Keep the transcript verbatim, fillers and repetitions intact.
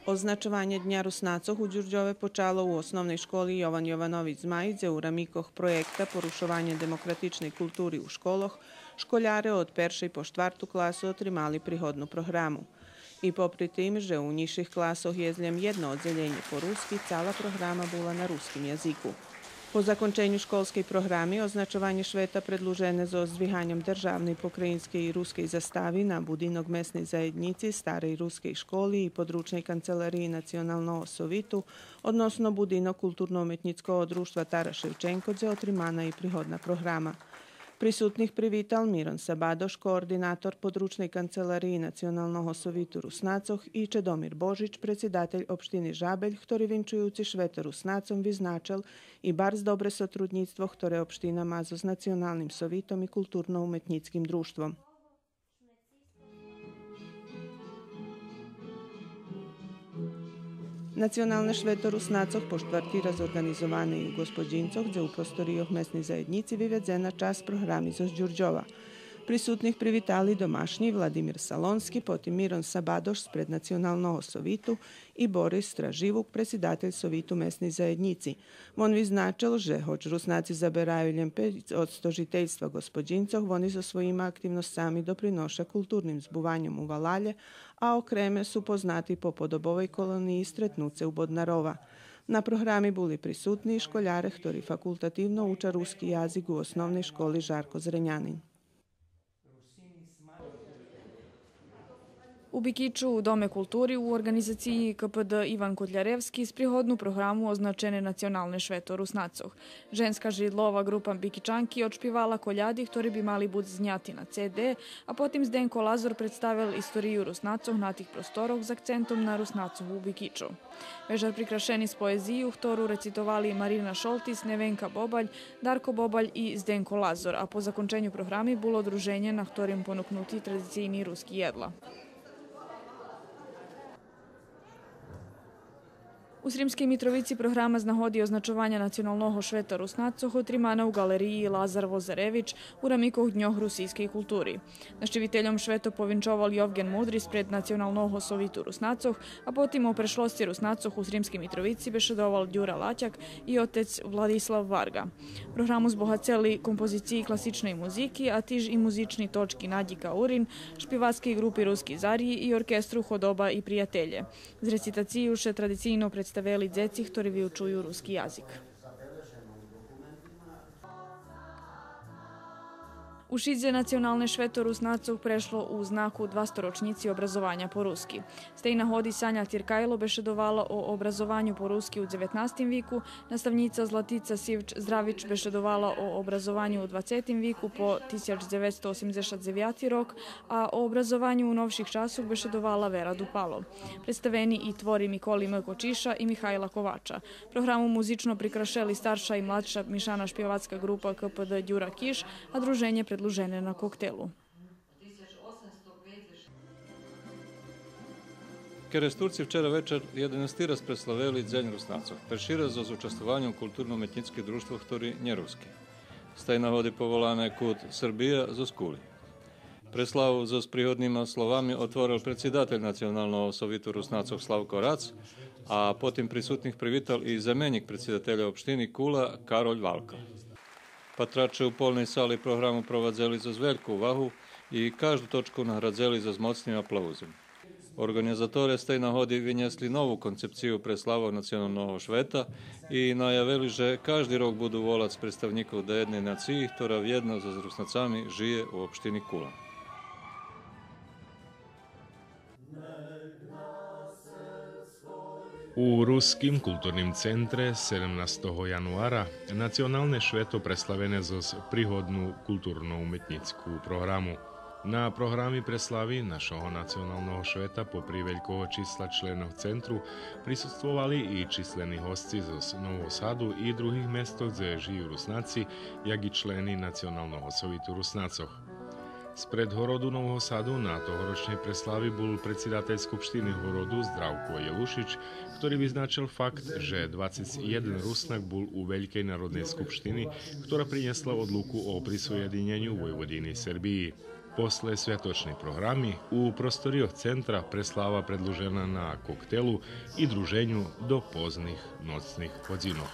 Означованє Дня Руснацох у Дюрдьове почало у Основней школи „Йован Йованович Змай”, дзе у рамикох проєкта „Порушованє демократичней култури у школох” школяре од першей по штварту класу отримали пригодну програму. И попри тим же у нїзших класох єст лєм єдно оддзелєнє по руски, цала програма була на руским язику. По законченю школскей програми означованє швета предлужене зоз здвиганьом державней, покраїнскей и рускей застави на будинок Месней заєднїци, Старей рускей школи и Подручней канцелариї Националного совиту, односно будинок Културно-уметнїцкого дружтва „Тарас Шевченко”, дзе отримана и пригодна програма. Присутних привитал Мирон Сабадош, координатор Подручней канцелариї Националного совиту Руснацох, и Чедомир Божич, предсидатель општини Жабель, хтори винчуюци Швето Руснацом визначел и барз добре сотруднїцтво хторе општина ма зоз Националним совитом и Културно-уметнїцким дружтвом. Националне швето Руснацох по штварти раз орґанизоване и у Ґосподїнцох, дзе у просторийох Месней заєднїци виведзена часц програми зоз Дюрдьова. Присутних привитали домашнї Владимир Салонски, потим Мирон Сабадош спред Националного совиту и Борис Страживук, предсидатель Совиту Месней заєднїци. Вон визначел же, гоч Руснаци забераю лєм пейц одсто жительства Ґосподїнцох, вони зоз своїма активносцами доприноша културним збуваньом у валалє, а окреме су познати по подобовей колониї Стретнуце у Боднарова. На програми були присутни и школяре хтори факултативно уча руски язик у Основней школи „Жарко Зренянин”. У Бикичу у Доме култури у орґанизациї К П Д „Иван Котляревски” з пригодну програму означене Националне швето Руснацох. Женска жридлова ґрупа Бикичанки одшпивала коляди хтори би мали буц зняти на Ц Д, а потим Зденко Лазор представел историю Руснацох на тих просторох з акцентом на Руснацох у Бикичу. Вечар прикрашени з поезию хтору рецитовали Марина Шолтис, Невенка Бобаль, Дарко Бобаль и Зденко Лазор, а по законченю програми було друженє на хторим понукнути традицийни руски єдла. У Сримскей Митровици програма з нагоди означованя Националного швета Руснацох отримана у ґалериї „Лазар Возаревич” у рамикох Дньох русийскей култури. Нащивительом швето повинчовал Йовґен Мудри спред Националного совиту Руснацох, а потим о прешлосци Руснацох у Сримскей Митровици бешедовал Дюра Латяк и отец Владислав Варґа. Програму збогацели композициї класичней музики, а тиж и музични точки Надї Каурин, шпивацкей ґрупи „Руски зарї” и оркестру „Ходоба и приятелє”. З рецитацию ше традицийно представели дзеци хтори виучую руски язик. У Шидзе Националне швето Руснацох прешло у знаку двасторочнїци образованя по руски. З тей нагоди Саня Тиркайло бешедовала о образованю по руски у дзеветнастим вику, наставнїца Златица Сивч Здравич бешедовала о образованю у двацетим вику по тисяч дзеветсто осемдзешат дзевяти рок, а о образованю у новших часох бешедовала Вера Дупало. Представени и твори Миколи М. Кочиша и Михайла Ковача. Програму музично прикрашели старша и младша мишана шпивацка ґрупа К П Д „Дюра Киш”, а друженє предлужене на коктелу. Керестурци вчера вечар єденасти раз преславели Дзень Руснацох, перши раз зоз участвованьом културно-уметнїцких дружтвох хтори нє руски. З тей нагоди поволане кут „Србия” зоз Кули. Преславу зоз пригоднима словами отворел предсидатель Националного совиту Руснацох Славко Рац, а потим присутних привитал и заменїк предсидателя општини Кула Кароль Валка. Патраче у полней сали програму провадзели зоз вельку увагу и кажду точку наградзели зоз моцним аплаузом. Орґанизаторе з тей нагоди винєсли нову концепцию преславох Националного швета и наявели же кажди рок буду волац представнїкох даєдней нациї, хтора вєдно зоз Руснацами жиє у општини Кула. У Руским културним центре седемнастого януара Националне швето преславене зоз пригодну културно-уметнїцку програму. На програми преслави нашого Националного швета, попри велького числа членох центру, присуствовали и числени госци зоз Нового Саду и других местох дзе жию Руснаци, як и члени Националного совиту Руснацох. Спред городу Нового Саду на тогорочней преслави бул предсидатель Скупштини городу Здравко Єлушич, хтори визначел факт же двацец єден Руснак бул у Велькей народней скупштини, хтора принєсла одлуку о присоєдинєню Войводини Сербиї. После святочней програми у просторийох центра преслава предлужена на коктелу и друженю до позних ноцних годзинох.